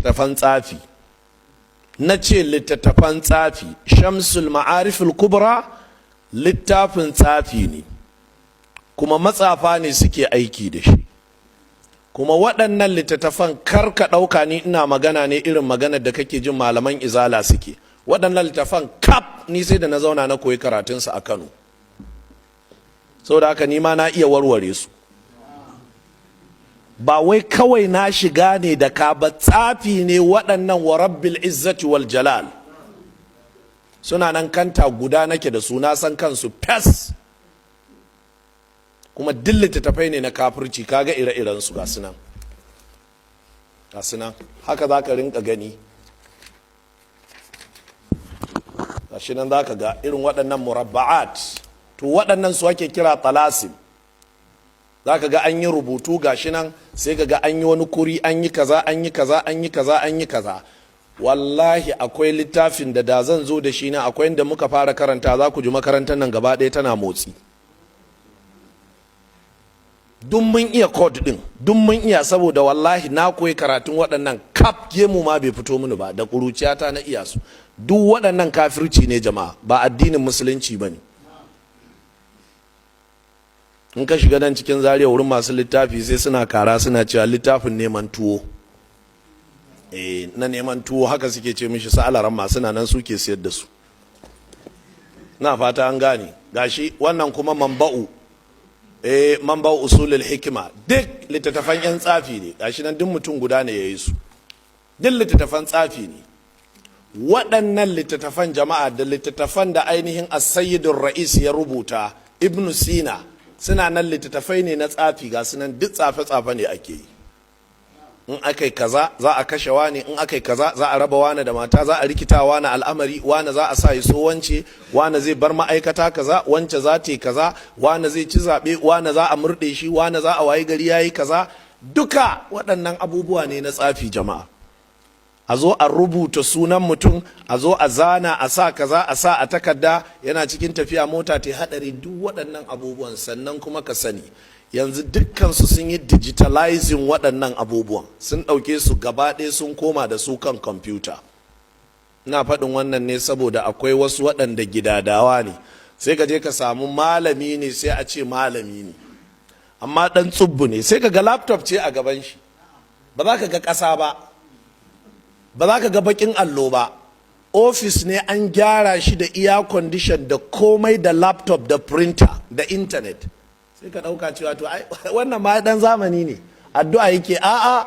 Littattafan tsafi na ce, littattafan tsafi. Shamsul Ma'ariful Kubra littafin tsafi ne, kuma matsafa ne suke aiki da shi. Kuma waɗannan littattafan, kar ka ɗauka ni ina magana ne irin maganar da kake jin malaman Izala suke. Waɗannan littattafan kaf, ni sai da na zauna na koyi karatunsu a Kano. Saboda haka ni ma na iya warware su. Ba wai kawai na shiga ne da ka ba, tsafi ne waɗannan. Wa rabbil izzati wal jalal, suna nan, kanta guda nake da su, na san kansu fes. Kuma duk littattafai ne na kafirci. Kaga ire-iren su, ga sunan, ga sunan. Haka za ka rinka gani, gashi nan, za ka ga irin waɗannan murabba'at. To, waɗannan su ake kira talasim. Za ka ga an yi rubutu, gashi nan, sai ka ga an yi wani kuri, an yi kaza, an yi kaza, an yi kaza, an yi kaza. Wallahi akwai littafin da da zan zo da shi na, akwai inda muka fara karanta, za ku ji makarantar nan gaba ɗaya tana motsi. Duk mun iya code din, duk mun iya, saboda wallahi na koyi karatun waɗannan kaf, gemu ma bai fito mini ba, da ƙuruciyata na iya su. Duk waɗannan kafirci ne jama'a, ba addinin Musulunci ba ne. In ka shiga nan cikin Zaria wurin masu littafi, sai suna kara suna cewa littafin neman tuwo, eh, na neman tuwo, haka suke ce mishi. Sa'alaran masu nan suke siyar da su. Na fata an gane. Gashi wannan kuma manba'u, eh, manba'u usulul hikima. Duk littattafan yan tsafi ne. Gashi nan, duk mutum guda ne ya yi su. Duk littattafan tsafi ne waɗannan littattafan jama'a, da littattafan da ainihin Asayidun Ra'is ya rubuta, Ibnu Sina, suna nan, littattafai ne na tsafi. Ga sunan, duk tsafe-tsafe ne ake yi. In aka yi kaza, za a kashe wani. In aka yi kaza, za a raba wani da mata, za a rikita wani al'amari, wani za a sa yi so wance, wani zai bar ma'aikata kaza, wance za ta yi kaza, wani zai ci zaɓe, wani za a murɗe shi, wani za a wayi gari ya yi kaza. Duka waɗannan abubuwa ne na tsafi jama'a. A zo a rubuta sunan mutum, a zo a zana, a sa kaza, a sa a takarda, yana cikin tafiya mota ta haɗari. Duk waɗannan abubuwan. Sannan kuma ka sani, yanzu dukkansu sun yi digitalizing waɗannan abubuwan, sun ɗauke su gaba ɗaya, sun koma da su kan kwamfuta. Ina faɗin wannan ne saboda akwai wasu waɗanda gidadawa ne. Sai ka je ka samu malami ne, sai a ce malami ne, amma ɗan tsubbu ne. Sai ka ga laptop ce a gaban shi, ba za ka ga ƙasa ba, ba za ka ga baƙin allo ba. Ofis ne an gyara shi da air condition da komai, da laptop da printer da internet. Sai ka ɗauka cewa to wannan ma ɗan zamani ne, addu'a yake. A'a,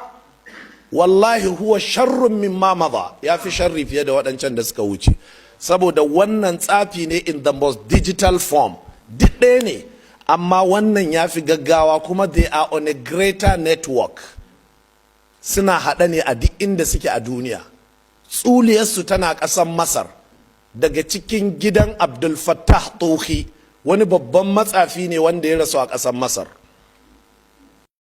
wallahi huwa sharrun mimma madha, ya fi sharri fiye da waɗancan da suka wuce, saboda wannan tsafi ne in the most digital form. Duk ɗaya ne, amma wannan ya fi gaggawa, kuma they are on a greater network. Suna haɗe ne a duk inda suke a duniya. Tsuliyarsu tana ƙasar Masar, daga cikin gidan Abdul Fattah Tohi, wani babban matsafi ne wanda ya rasu a ƙasar Masar.